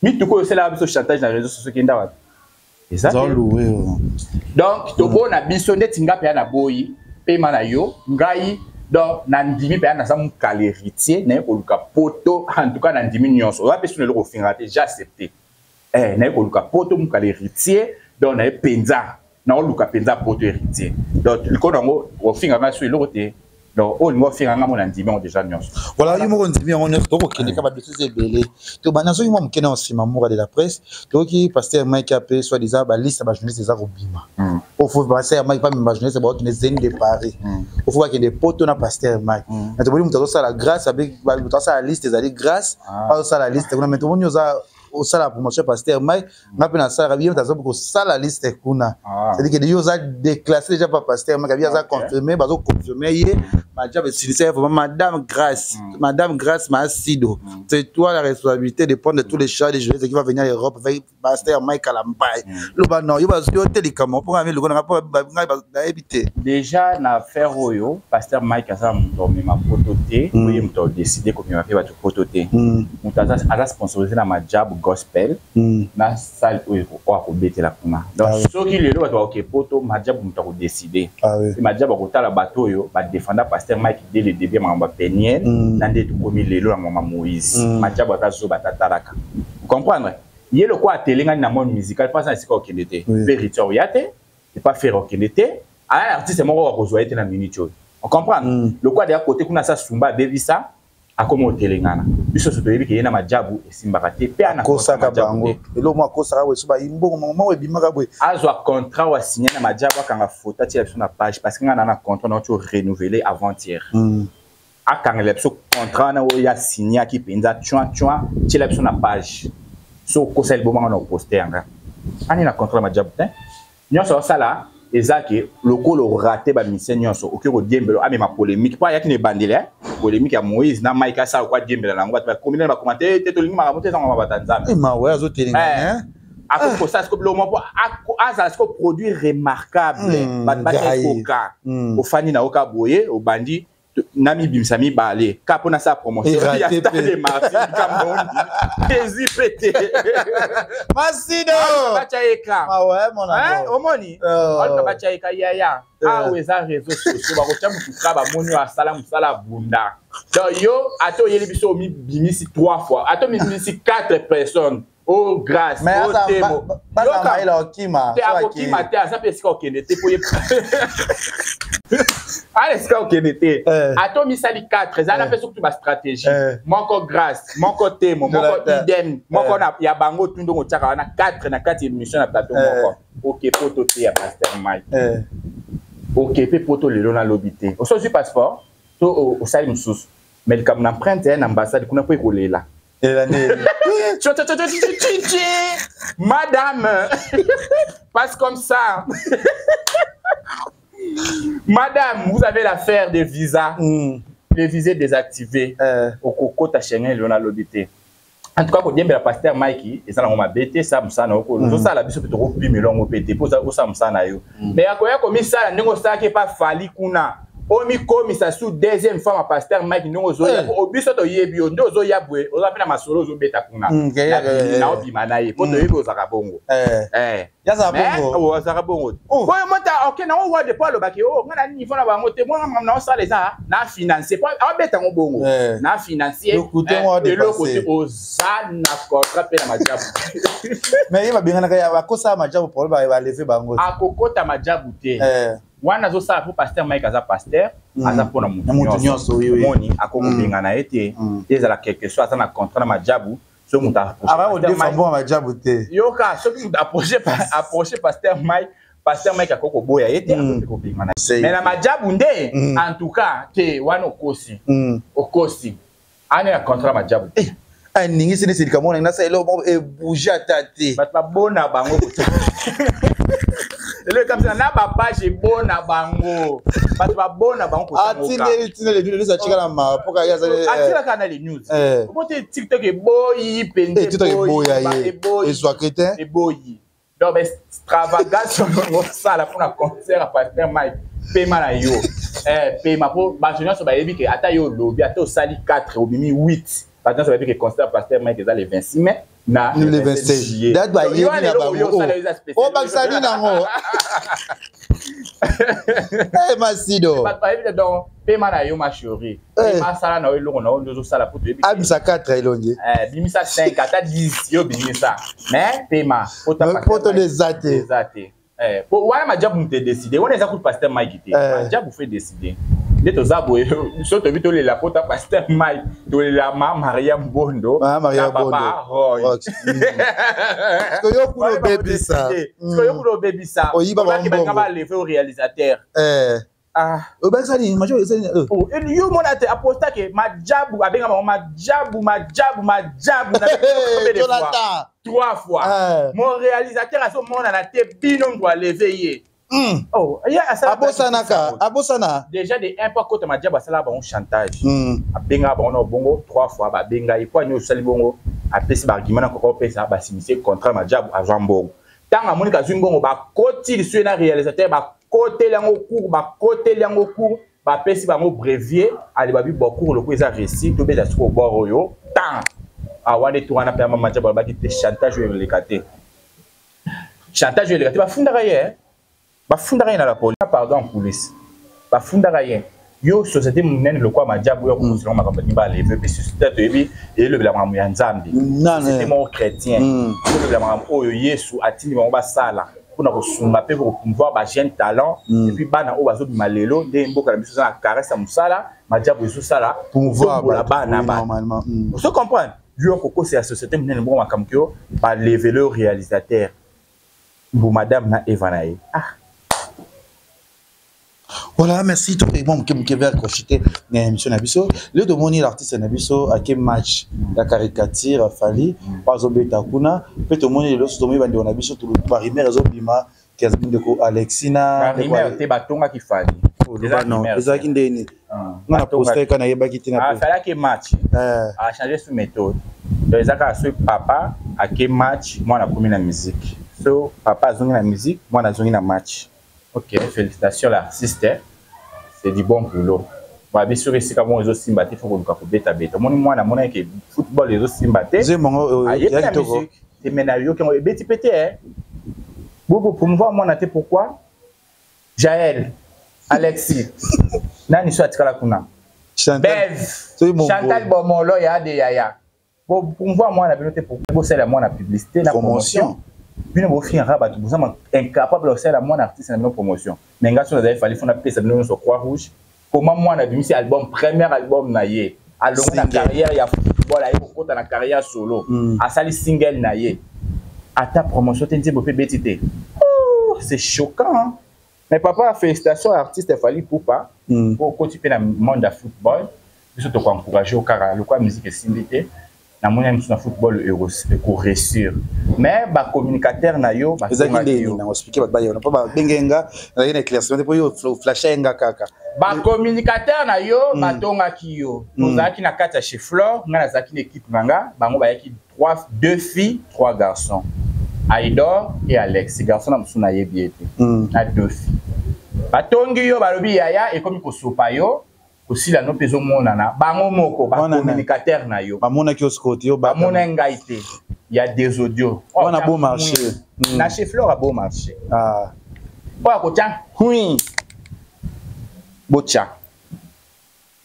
Speaker 2: Mituka oyo osalaka biso chantage na réseau sociaux kenda wapi? Eza te. Donc tobona biso ndeti nga mpe na boyi pema na yo ngai donc nandimi mpe naza mokala héritier naye koluka poto en tout cas nandimi nyonso oza mpe sino eloko ofingaka te j'ai accepté eh, naye koluka poto mokala héritier donc naye mpenza naoluka mpenza poto héritier donc likolo yango ofinga ngai so eloko te donc oyo olingi ofinga ngai mo nandimi yango déjà nyonso.
Speaker 3: Voilà, yo moko ndimi yango nyonso. Tokokende ka badossier ebele to banda soki mwa moke na nsima mura de la presse. Toyoki pasteur Mike ape soit disant baliste ya bajournaliste eza kobima. Ofo pasteur Mike pamema bajournaliste baokende zeni de Paris, ofo bakende poto na pasteur Mike. Na tomoni moto azosala grâce abe moto asala liste ezali grâce azosala liste kuna. Mais tomoni oza osala promotion pasteur Mike, nga mpe nasalaka ye moto aza kosala liste kuna. C'est-à-dire que yo oza déclassé déjà par pasteur Mike abi aza confirmé, bazoconfirme ye Madame Silisa, vraiment Madame Grâce, Madame Grâce Massido, c'est toi la responsabilité de prendre tous les charges des journalistes qui va venir à l'Europe avec pasteur Mike Kalambay. Loba non, yo bazo te likambo mpo ngai loko na mpo ngai nayebi te.
Speaker 2: Déjà na affaire oyo pasteur Mike aza moto amema poto te, oye moto adécide komema mpe bato poto te. Moto aza sponsorisé na Majabu Gospel na salle oyo oyo akobetela kuna. Donc soki lelo bato bakoke poto, Majabu moto akodécide. Pe Majabu akotala bato oyo badefenda pasteur Mike dès le début ya makambo ya Peniel na nde tokomi lelo na mama Moïse. Majabu aza zoba atatalaka. Comprendre? Ye lokola atelengani na monde musical mpo aza na esika okende te. Mpe Rituel oya te, epa Ferre okende te, aya artiste moko akozwa ye te na minute oyo. Comprendre? Lokola deya kote kuna asa sumba abebisa akoma otelengana. Biso nyonso toyebi ke ye na Majabu esimbaka te mpe ana
Speaker 3: akosaka bango eloko moko akosaka boye so bayimbongo moko ebimaka boye.
Speaker 2: Azwa contrat oyo asigne na Majabu, akanga photo atiela biso na page parce que ngai na na contrat nauti renouveler avant-hier. Akangela biso contrat wana oyo asignaki mpenza chua chua, tiela biso na page. So okosa libomanga na oposte yanga ani na contrat Majabu te. Nyonso osala eza ke lokola orate bamise nyonso okoki kodiembela amema polémique mpo ayaki na ebandeli polémique ya Moïse na Mike asala kwa diembela nango bato bakomi na bakomante te tolingi makambo te ezanga mabata Nzambe.
Speaker 3: Mawe azotelengana.
Speaker 2: Akoki kosala siko biloko moko azala siko produit remarquable bato bakoka ofandi na yoka boye obandi na mibimisa mibale ka mpo nasala promotion ya Stade Martyrs Cameroun ezwi pe te.
Speaker 3: Masido
Speaker 2: batya ye ka omoni baluka batya ye ka yaya awa eza réseau sociaux bakotya motu ka bamoni oyo asala mosala abunda. Donc yo ata oyeli biso omibimisi 3 fois ata omibimisi 4 personnes o grâce o temo
Speaker 3: te
Speaker 2: akokima te aza mpe esika okende te po ye ala esika okende te. Ata omisali 4 ezala mpe soki bastratégie moko grâce moko temo moko idem moko ya bango tu ndongo otiaka wana 4 na kati émission na plateau moko oke poto te ya pasteur Mike oke mpe poto lelo nalobi te osozwi passeport to osali mosusu mais likambo na empreinte ya na ambassade kuna mpo ekolela. Madame, passe comme ça. Madame, vous avez l'affaire des visas. Les visas désactivés. Okokota Schengen lelo nalobi te. En tout cas, kodiembela pasteur Mike eza nango mabe te sa mosala na yo ozosala biso mpe tokopimela yango mpe te mpo osala mosala na yo. Mais akoya komisala ndenge osalaki epa Fally kuna omikomisa su deuxième femme ya pasteur Mike ndenge ozoya po biso toyebi yo nde ozoya boye oza mpe na masolo ozobeta kuna na obima na ye po toyebi ozalaka bongo. Azalaka bongo oyo mota ok nango wade po alobaki o nga na niveau na bango te mwana makambo na osala eza na financier po abeta yango bongo na financier eloko te oza na contrat mpe na Majabu.
Speaker 3: Mais ye babenganaka bakosala Majabu problème baleve bango.
Speaker 2: Akokota Majabu te wana azosala po pasteur Mike aza pasteur aza mpona
Speaker 3: motu nyonso
Speaker 2: omoni akokobengana ye te ezala quelque soit aza na contrat na Majabu soki moto
Speaker 3: akodefa Majabu te.
Speaker 2: Yoka soki moto approche pasteur Mike. Pasteur Mike akoki koboya ye te, akoki kobengana. Mais na Majabu nde, en tout cas te, wana okosi. Okosi. Ane na contrat Majabu.
Speaker 3: Eh, aningisi neti likambo na nasa eloko moko ebouge ata te.
Speaker 2: Bato babona bango eloko ekamisa na bapage ebona bango, bato babona bango.
Speaker 3: Atindeli tindeli news, atika na mawa mpoka ye azali
Speaker 2: atilaka na les news opo te. TikTok eboyi mpenza.
Speaker 3: TikTok eboya ye, ezwaki te.
Speaker 2: Eboyi. Donc extravagance osala mpona concert ya Pasteur Mike, pema na yo, pema, mpo bato nyonso bayebi ke ata yo olobi, ata osali 4, obimi 8, bato nyonso bayebi ke concert ya Pasteur Mike eza le 26 mai na
Speaker 3: le 27 juillet. Date bayebi na bango, obakisa nini yango? Masido.
Speaker 2: Bato bayebi. Donc pema na yo, ma chérie, pema, asala na yo eloko na yo nde ozosala po toyebi.
Speaker 3: Abimisa 4 elongi.
Speaker 2: Bimisa 5, ata 10, yo bimisa, mais pema.
Speaker 3: Poto eza te.
Speaker 2: Eza te. Po wana Majabu moto edécider, wana eza kutu Pasteur Mike te. Majabu faut décider nde toza boye. So toyebi, tolela pota Pasteur Mike, tolela ma Maria Mbondo
Speaker 3: na
Speaker 2: papa Roy.
Speaker 3: Yo kuna obebisa.
Speaker 2: Yo kuna obebisa.
Speaker 3: Oyiba.
Speaker 2: Balinga balever au réalisateur.
Speaker 3: Ah. Obakisa nini? Majabu esali?
Speaker 2: Yo mona te, apostake Majabu, abenga bango Majabu, Majabu, Majabu
Speaker 3: Jonathan.
Speaker 2: Trois fois. Mon réalisateur azomonana te, bino moto alever ye.
Speaker 3: Oh, abosanaka, abosana.
Speaker 2: Déjà de un po akota Majabu, asalaka bango chantage, abengaka bango na bongo trois fois. Babenga ye po ani osali bongo, apesi baargument na koka opesa, basignise contrat, Majabu azwa mbongo. Ntango amoniki azwi mbongo, bakoti lisusu ye na réalisateur, bakoteli yango cour, bakoteli yango cour, bapesi bango brevier. Ale babi bo cour loko eza réussi, tobeta sikoyo bord oyo. Tan awa nde to wana mpe ya mama Majabu alobaki te, chantage oyo eleka te, chantage oyo eleka te. Bafundaka ye, bafundaka ye na la police, pardon, en coulisse bafundaka ye. Yo société monene lokola Majabu, oyo akokosilanga makambo alingi baleve mpe société, toyebi elobela makambo ya Nzambe, société moko chrétien, elobela makambo oyo Yesu atindi bango basala mpona kosunga mpe kopromouvoir bajeune talent et puis bana oyo bazobima lelo. Nde mboka na biso eza na caresse ya mosala, Majabu ezosala tombola bana. Bana ozo comprendre, yo kokosela société monene bongo makambo kyo balevele réalisateur mbu madame na Eva na ye, ah.
Speaker 3: Voilà, merci. Tout le monde qui vers accrocher na émission na biso. Le tomoni l'artiste na biso ake match la caricature Fally bazobeta kuna pe tomoni lelo so tomoni bandeko na biso barumeur ezobima ke ndeko Alexina.
Speaker 2: Barumeur te, batongaki Fally.
Speaker 3: Non, ezalaki ndeni nga na poster ka nayebaki te.
Speaker 2: Na asalaki match, achanger sous méthode. Donc eza kaka soki papa ake match, mwana akomi na musique, so papa azongi na musique, mwana azongi na match. Ok, félicitations l'artiste, c'est du bon boulot. Babi soki esika moko ezosimba te, faut koluka kobetabeta. Omoni mwana amonaki ke football ezosimba te, ayebi na musique te, me nayoki yango ebeti mpe te. Boko promouvoir mwana te, pourquoi? Jael, Alexis, nani so atikala kuna, Bev, Chantal Bomolo ya de yaya, promouvoir mwana bino te, pourquoi bosalela mwana publicité na promotion? Bino bofingaka bato, boza incapable kosalela mwana artiste na bino promotion. Mais nga so nazali Fally, faut napesa bino nyonso croix rouge. Comment mwana abimisi album, premier album na ye, alongo na carrière ya football, aye kokota na carrière solo, asali single na ye, ata promotion te, nzembo mpe beti te? C'est choquant, hein? Mais papa, félicitations artiste Fally Ipupa, po okoti mpe na monde ya football. Biso tokoencourage yo kaka lokola musique esimbi te, namoni ya misu na football ekoréussir, mais bacommunicateur na yo.
Speaker 3: Ezalaki ndeni na expliquer bato bayona mpo babenge nga, nazalaki na éclaircissement te mpo yo flashe nga kaka.
Speaker 2: Bacommunicateur na yo batongaki yo. Tozalaki na kati ya chez Flore, ngai nazalaki na équipe na nga, bango bayaki trois, deux filles, trois garçons, Aidor et Alex, garçon na mosusu nayebi ye te, na deux filles. Batongi yo, balobi yaya ekomi kosopa yo, kosila no mpe ezomonana. Bango moko bacommunicateur na yo.
Speaker 3: Bamonaki yo sikoyo te, yo?
Speaker 2: Bamona ngai te, ya des audios.
Speaker 3: Wana beau marché.
Speaker 2: Na chez Flore, beau marché oyo akotya hui, botya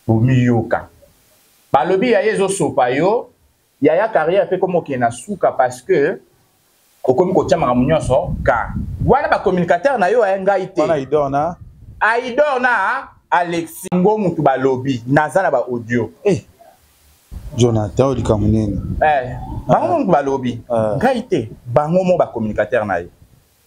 Speaker 2: bomiyoka. Balobi yaya ezosopa yo, yaya carrière mpe komi okende na suka, parce que okomi kotia makambo nyonso ka wana. Bacommunicateur na yo aya ngai te.
Speaker 3: Wana Idor na
Speaker 2: Aidor na Alexis ngo mutu balobi, naza na baaudio.
Speaker 3: Eh. Jonathan, oyo likambo nini?
Speaker 2: Eh, bango mutu balobi, ngai te, bango mo bacommunicateur na ye.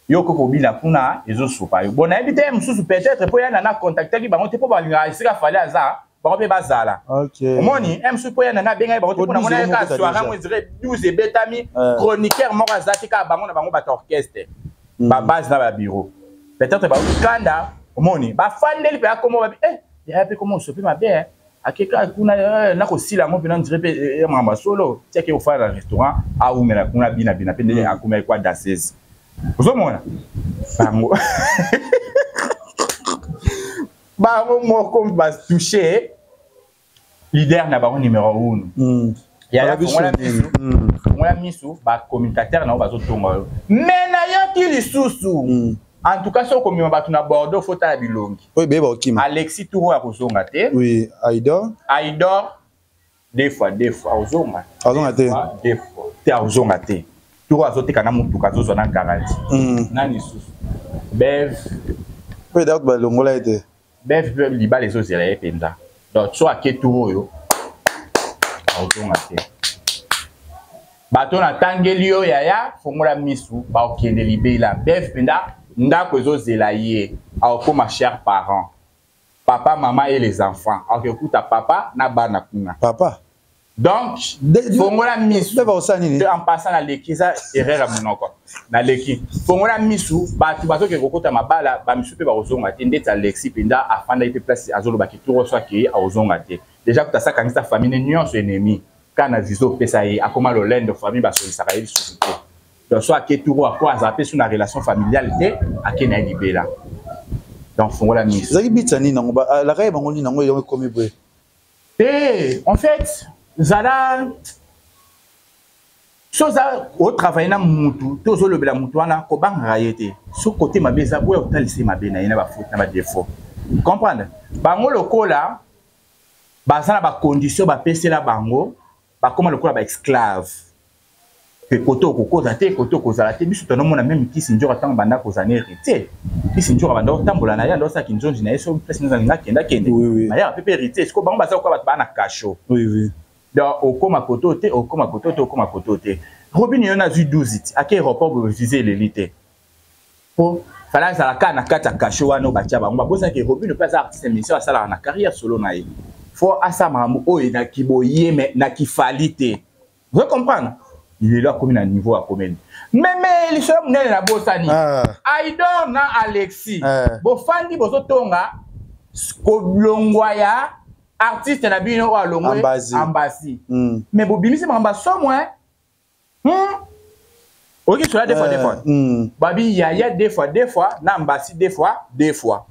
Speaker 2: Yo okoki kobina kuna ezosopa yo. Bon, nayebi te mosusu peut-être mpo ya Nana contactaki bango te mpo balingaka esika Fally aza, bango mpe bazala. Omoni ye mosusu mpo ya Nana abengaki bango te mpo namona ye kaka soirée yango ezire 12 ebetami, chroniqueur moko aza te, kaka bango na bango bato orchestre, babase na babureau. Peut-être bayoki kanda, omoni bafandeli mpe akomo babi yaya mpe komo osopi mabe akeka kuna nakosila yango mpena ndire mpe ya makambo ya solo ti ake kofanda na restaurant awumela kuna bina bina mpe ndenge akomaki kwa danseuse. Ozomona bango bango moko batouche leader na bango numéro 1. Yaya, fongola misu, fongola misu, bacommunicateur na yo bazotonga yo. Mais nayoki lisusu, en tout cas soki okomema bato na Bordeaux, faut tala bilongi.
Speaker 3: Oyo beye baokima.
Speaker 2: Alexis Touro akozonga te.
Speaker 3: Oui, Aidor.
Speaker 2: Aidor deux fois, deux fois akozonga.
Speaker 3: Azonga te.
Speaker 2: Deux fois te, akozonga te. Touro azoteka na motuka, azozwa na garantie. Nani lisusu? Bev.
Speaker 3: Oyo date balongola ye te.
Speaker 2: Bev mpe libala ezozela ye mpenza. Donc so ake tour oyo, akozonga te. Bato natangeli yo, yaya, fongola misu, baokende libela. Bev mpenza ndako ezozela ye, akokoma cher parent, papa, mama et les enfants, akokuta papa na bana kuna.
Speaker 3: Papa.
Speaker 2: Donc fongola misu. En passant, naleki, eza erreur ya monoko, naleki. Fongola misu, bato bazokende kokota mabala, bamisu mpe bakozonga te. Ndeti Alexi mpenza afandaki mpe place azolobaki tour so akei akozonga te. Déjà kuta asakangisa famille nyonso ennemi kaka na visa opesa ye, akoma lolendo, famille basolisaka ye lisusu te. Donc so ake tour ako azala mpe so na relation familiale te, ake na ye libela. Donc fongola misu.
Speaker 3: Ezalaki bitsa nini yango? Alaka ye bango nini yango yango ekomi boye?
Speaker 2: Te, en fait zala so oza otravaille na mutu to ozolobela mutu wana, kobangaka ye te. So kote mabe eza boya kotalisa ye mabe na ye na bafaute na badéfaut. Comprendre bango lokola baza na bacondition bapesela bango, bakóma lokola baesclave pe kote okokoza te, kote okozala te. Biso tonomona même Kisi Nzoka, ntango banda kozala na Héritier, Kisi Nzoka banda kotambola na ye, anda osalaki nzonzi na ye, so place nyonso alinga akende akende mayaka mpe Héritier. Siko bango baza koka bato baa na cachot. Donc okóma kote te, okóma kote te, okóma kote te. Robin yo nazwi 12 ti ake aéroport boye, visa eleli te po fala azala kaka na kati ya cachot wana oyo batia bango. Babosaki Robin mpe aza artiste musicien, asalaka na carrière solo na ye, fo asala makambo oyo na kiboyeme na kifali te. Vous comprendre, lelo akomi na niveau akomeli meme lisolo monene na bosani. Aidor na Alexis bofandi bozotonga kolongwa ya artiste na bino oyo alongwe Ambasi, mais bobimisi makambo ya somo. Oyoki sola deux fois deux fois, babi yaya deux fois deux fois na Ambasi deux fois deux fois.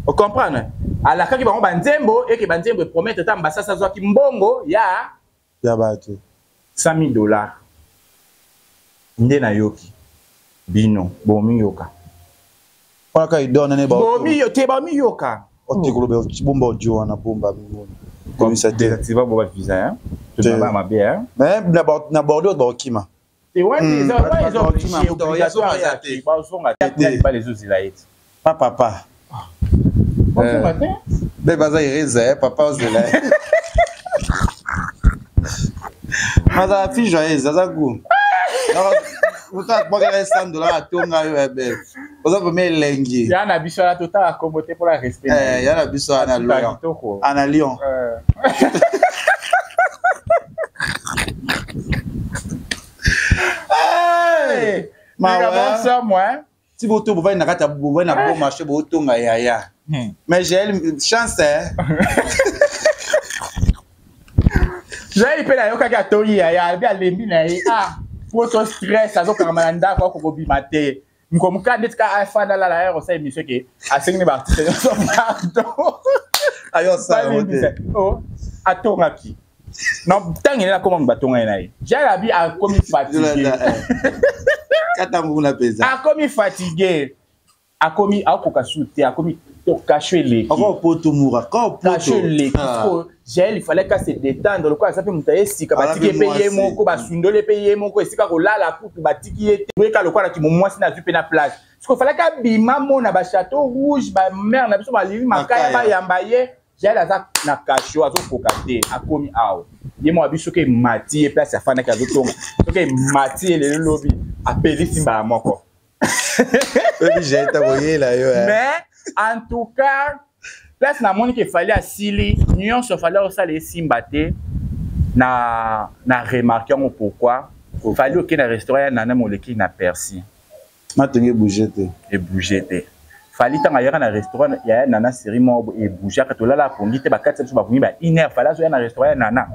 Speaker 2: Ocomprendre, alakaki bango banzembo eke banzembo epromettre ta Ambasi azwaki mbongo ya
Speaker 3: ya bato.
Speaker 2: 100 000 $ nde nayoki bino bomiyoka.
Speaker 3: Wana kaka Idor nane.
Speaker 2: Bomiyo te, bamiyoka.
Speaker 3: Otikoloba bomba audio wana, bomba komisa te.
Speaker 2: Désactiva bo bavisa tozaba mabe.
Speaker 3: Mais na Bordeaux baokima.
Speaker 2: Te, wana eza obligé, obligatoire, bazonga te, libala ezozela ye te.
Speaker 3: Pa papa.
Speaker 2: Bazonga te.
Speaker 3: Be baza ereza papa ozela. Azala fille joyeuse, aza gu moto akbwakaka 100 $ atonga yo ebe oza vraiment elengi.
Speaker 2: Ya na biso wana totala kombo te mpona respect.
Speaker 3: Ya na biso wana Lyon, ana Lyon.
Speaker 2: Mawa.
Speaker 3: Ti boto bovandi na kati ya bovandi na bon marché, botonga yaya, mais j'ai chance.
Speaker 2: Jael mpe nayokaki atongi yaya, abi alembi na ye, ah po to stress, azokangama na ndako, akokobima te. Nkomuka ndeti ka afanda lala ye kosala émission ke asengi ne baartiste nyonso pardon.
Speaker 3: Ayosala te.
Speaker 2: Atongaki non, ntango ene nakoma batonga ye na ye, Jael abi akomi fatigué.
Speaker 3: Kata nguna mpenza.
Speaker 2: Akomi fatigué, akomi akokoka su te, akomi to cachot eleki.
Speaker 3: Ako poto mura
Speaker 2: cachot eleki. Jael, il fallait ka se détendre lokola aza mpe moto aye sika, batiki ye mpe ye moko, basundoli mpe ye moko, esika kolala kutu batiki ye te, oyeka lokola kimo mwasi nazwi mpe na place. Siko fallait abima mona bachateau rouge, bamare na biso balili makaya, bayamba ye. Jael aza na cachot, azokoka te, akomi awa ye moko abi soki emati ye place afandaki azotonga, soki emati ye lelo lobi apelisi mbala moko.
Speaker 3: Oyebi Jael takoyela yo.
Speaker 2: Mais en tout cas, place namoni ke Fally asili nyonso, Fally osala esimba te. Na remarque yango, pourquoi Fally oke na restaurant ya Nana Moleki na Percy?
Speaker 3: Matonge ebouge te.
Speaker 2: Ebouge te. Fally, ntango ayaka na restaurant ya Nana, série moko ebougeaka, tolala pongi te, bakati biso bapongi ba une heure. Fally azoya na restaurant ya Nana.